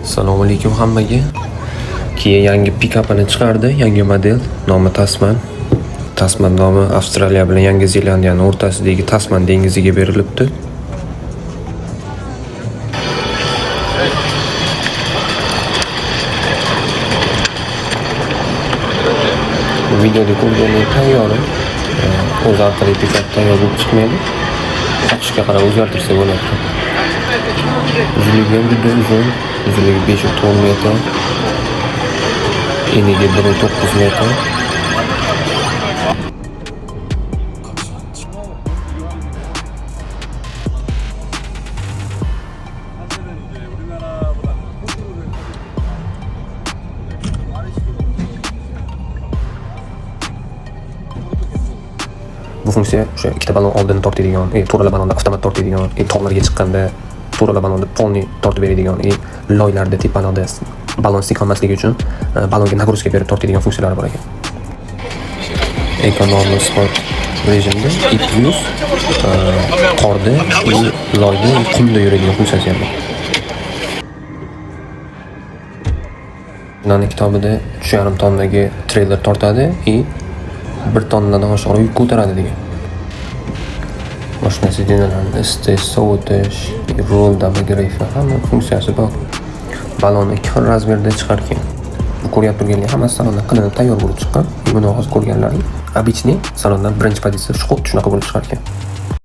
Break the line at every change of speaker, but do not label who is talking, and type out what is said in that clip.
Assalomu alaykum hammaga. Kia yangi pikapini chiqardi, yangi model, nomi Tasman. Tasman nomi Avstraliya bilan Yangi Zelandiyani o'rtasidagi Tasman dengiziga berilibdi. Bu videoda ko'rgandek tayyori. O'zi orqali pikap tayyor bo'lib chiqmaydi. Xohishga qarab o'zgartirsa bo'ladi. Uzunligi ham juda uzun. Uzunligi 5,4 metr. Eniga 1,9 metr. Bu funksiya o'sha ikkita balon oldini tortadigan, to'rala balonda avtomat tortadigan, tog'larga chiqqanda to'rala balonda полный tortib beradigan, loylarda tepalarda balon silkinmasligi uchun balonga нагрузка berib tortadigan funksiyalari bor ekan. Eco, normal, sport rejimda и плюс qorda и loyda, и qumda yuradigan funksiyasi ham bor. Nani kitobida 3,5 tonnagi treyler tortadi и 1 tonnadan oshiq yuk ko'taradi degan. Mashina сиденья larni isitish, sovutish, rul обогрев hamma funksiyasi bor. Balonni ikki xil razmerda chiqar ekan. Bu ko'ryapti turganlar hammasi salondan qilinib tayyor bo'lib chiqqan. Buni hozir ko'rganlaring обычный salondan birinchi pozitsiya shu, xuddi shunaqa bo'lib chiqar ekan.